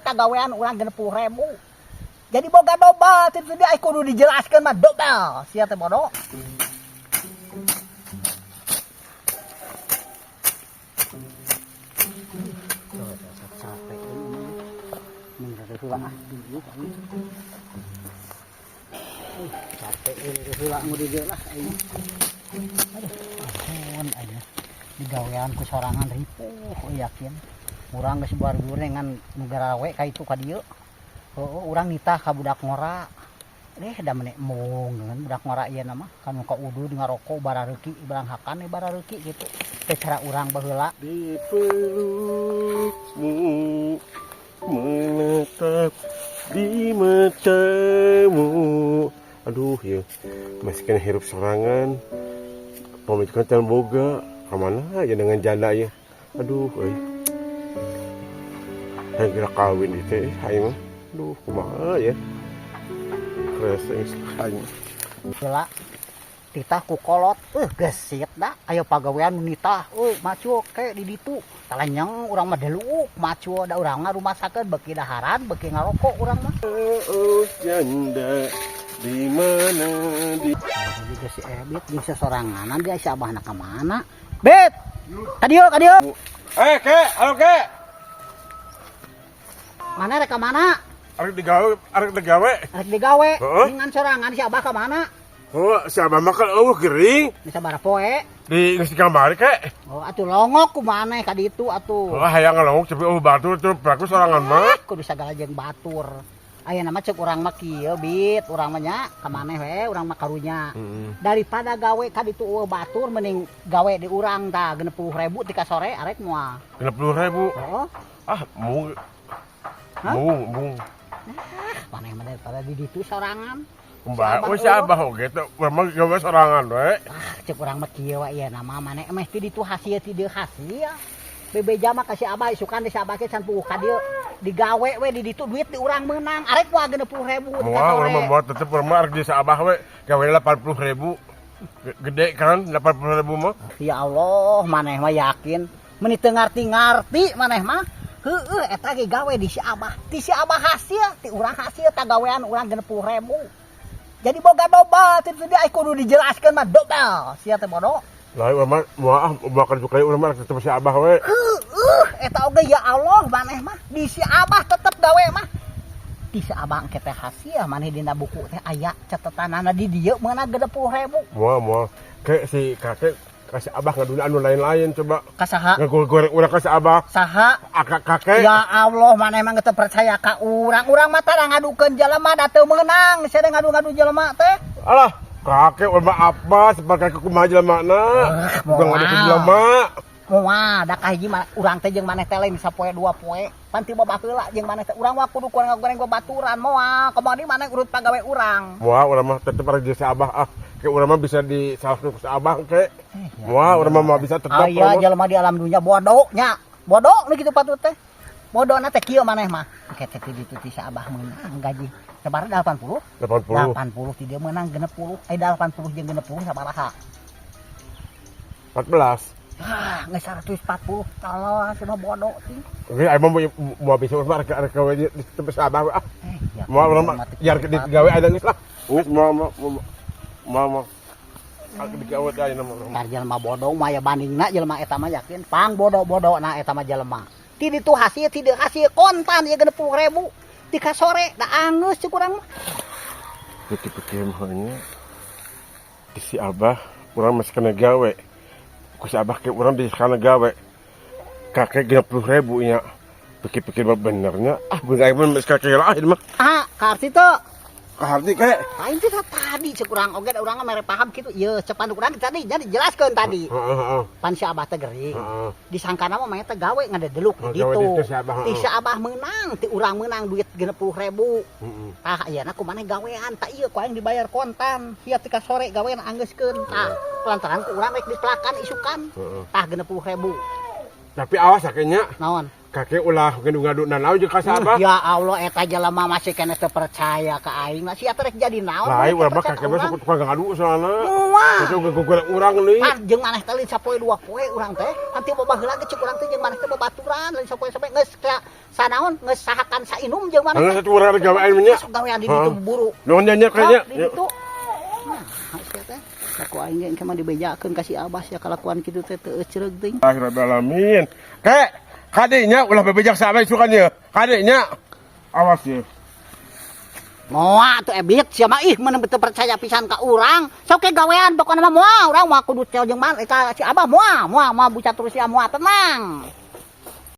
Kagawean urang 60.000. Jadi boga dobel itu dia kudu dijelaskeun mah dobel. Sia teh bodoh. Capek capek ini heula di dieu lah aing. Aduh, ampun aing. Digawean ku sorangan ripuh yakin. Urang geus buar-buar ngan nu garawe ka itu ka dieu. Heueuh, urang nitah ka budak ngora. Da meni embung budak ngora ieu mah kanu ka udud ngaroko barareuki baranghakan barareuki gitu. Teh cara urang baheula. Dipelukmu menetap di matamu. Aduh ya, masih kena hirup sorangan. Pemikiran can boga, kemana aja dengan janda ya. Aduh, euy. Hayang kira kawin itu, aing mah. Aduh, kumaha ya. Rese aing. Heula titah ku kolot, gesit da aya pagawean nu nitah, macul ke di ditu. Talanyeng urang mah deluuk macul da urang mah rumasakeun beuki daharan beuki ngarokok urang mah. Oh, janda di mana di Juga si Ebit jeung sesoranganan dia si abahna ka mana? Bet. Ka dieu, ka dieu. Eh, Kek, halo Kek. Mana rek ka mana? Arek digawe, arek digawe. Rek digawe. Heeh. Dengan sorangan si abah ka mana? Oh, si abah mah kan eueuh gering. Bisa barapoe. Di geus di kamari Kek. Oh, atuh longok ku maneh ka ditu atuh. Oh, hayang ngalongok tapi eueuh batur tuh pelaku sorangan mah. Kudu sagala jeung batur. Aya nama cek urang mah kieu bit, urang mah nya ka maneh we, urang mah karunya. Daripada gawe ka ditu eueuh batur mending gawe di urang tah 60.000 tika sore arek moal. 60.000. Heeh. Ah, mung. Hah? Mung, mung. Ah, maneh mah daripada di ditu sorangan. Mbak, oh si abah oge teh urang mah gawe sorangan we. Ah, cek urang mah kieu we ieu nama maneh meh ti ditu hasil ti dieu hasil. Bebeja mah ka si abah isukan di si abah ge can puguh ka dieu. Digawe we di ditu duit di urang meunang. Arek moal 60.000 tika Moal urang mah sore. moal tetep urang mah arek di si abah we gawe 80.000. Gede kan 80.000 mah. Ya Allah, maneh mah yakin. Meni teu ngarti-ngarti maneh mah. Heueuh eta ge gawe di si abah. Ti si abah hasil, ti urang hasil tagawean urang 60.000. Jadi boga dobel ti dia kudu dijelaskeun mah dobel. Sia teh bodoh. Lah urang mah moal ah moal kan suka urang mah tetep si abah we. Heueuh eta oge ya Allah maneh mah di si abah tetep gawe mah. Di si abah engke teh hasil maneh dina buku teh aya catetanana di dieu meunang 60.000. Moal moal. Kayak si kakek kasih abah ngaduna anu lain-lain coba. Ka saha? Ngagoreng urang ka si abah. Saha? Akak kakek. Ya Allah, maneh mah teu percaya ka urang. Urang mah tara ngadukeun jelema da teu meunang. Sia ngadu-ngadu jelema teh. Alah, kakek urang mah apa sebagai kakek kumaha jelemana. Bukan ngadukeun jelema. Moal, da kahiji mah urang teh jeung maneh teh lain sapoe dua poe. Pan ti baheula jeung maneh teh urang mah kudu kurang ngagoreng babaturan moal. Kamari maneh urut pagawe urang. Moal urang mah tetep arek jeung si abah ah. Kayak urang mah bisa disalahkeun ku si abah ke. Moal urang mah bisa tetep. Aya jelema di alam dunia bodoh nya. Bodoh nu kitu patut teh. Bodohna teh kieu maneh mah. Engke teh ti ditu ti si abah meunang gaji. Sabaraha 80? 80. 80 ti dia meunang 60. 80 jeung 60 sabaraha? 14. Ah, geus 140. Tolol sia mah bodoh sih. Oke, aing mah mau bisa urang mah arek gawe di tetep si abah ah. Ya, Moal urang mah yar digawe aya geus lah. Geus moal moal moal moal. Arek digawe teh ayeuna mah. Ntar jelema bodoh mah aya bandingna jelema eta mah yakin pang bodoh-bodohna eta mah jelema. Ti ditu hasil ti dieu hasil kontan ieu 60.000. Tika sore da angeus cek urang mah. Pikir-pikir mah nya. Di si abah urang masih kena gawe. Ku si abah ke urang di kana gawe. Kakek 60.000 nya. Pikir-pikir mah benernya. Ah, bener aing mah kakek lah ini mah. Ah, ka arti teu? Ka arti kek. Lain teh tadi cek urang oge da urang mah mere paham kitu. Ieu cepan urang tadi jadi jelaskeun tadi. Heeh, heeh. Pan si abah teh gering. Heeh. Disangkana mah maneh teh gawe ngadedeluk di Gawe ditu. di ditu si abah, Ti heeh. si abah meunang, ti urang meunang duit 60.000. Heeh. Tah ayeuna ku maneh gawean, tah ieu ku aing dibayar kontan. Sia tika sore gawean anggeuskeun. Tah lantaran ku urang rek dipelakan isukan. Heeh. Tah 60.000. Tapi awas sakenya. Naon? Kakek ulah ngadu-ngadu nanaon jeung ka si Abah. Ya Allah, eta jelema masih keneh teu percaya ka aing. Lah, sia teh rek jadi naon? Lain urang mah Percaya kakek mah ka sok tukang ngadu soalna. Moal. Itu ngegoreng urang deui. Pan jeung maneh teh lain sapoe dua poe urang teh. Kan ti baheula ge cek urang teh jeung maneh teh babaturan lain sapoe sampe geus ka sanaon geus sahakan sainum jeung maneh Anu teh. satu urang gawean mah nya. Sok gawean di ditu buru. Nuhun nya kayaknya. Di ditu. Nah, sia teh. Ku aing ge engke mah dibejakeun ka si Abah sia kalakuan kitu teh teu ecereug teuing. Rabbil alamin. Kek, kadenya ulah bebejak sa Abah isukan ye. Kadenya. Awas ye. Moal tuh ebit sia mah, ih, mun teu percaya pisan ka urang. Sok ke gawean pokona mah moal urang mah kudu tel jeung man ka si Abah moal moal moal bucat terus sia moal tenang.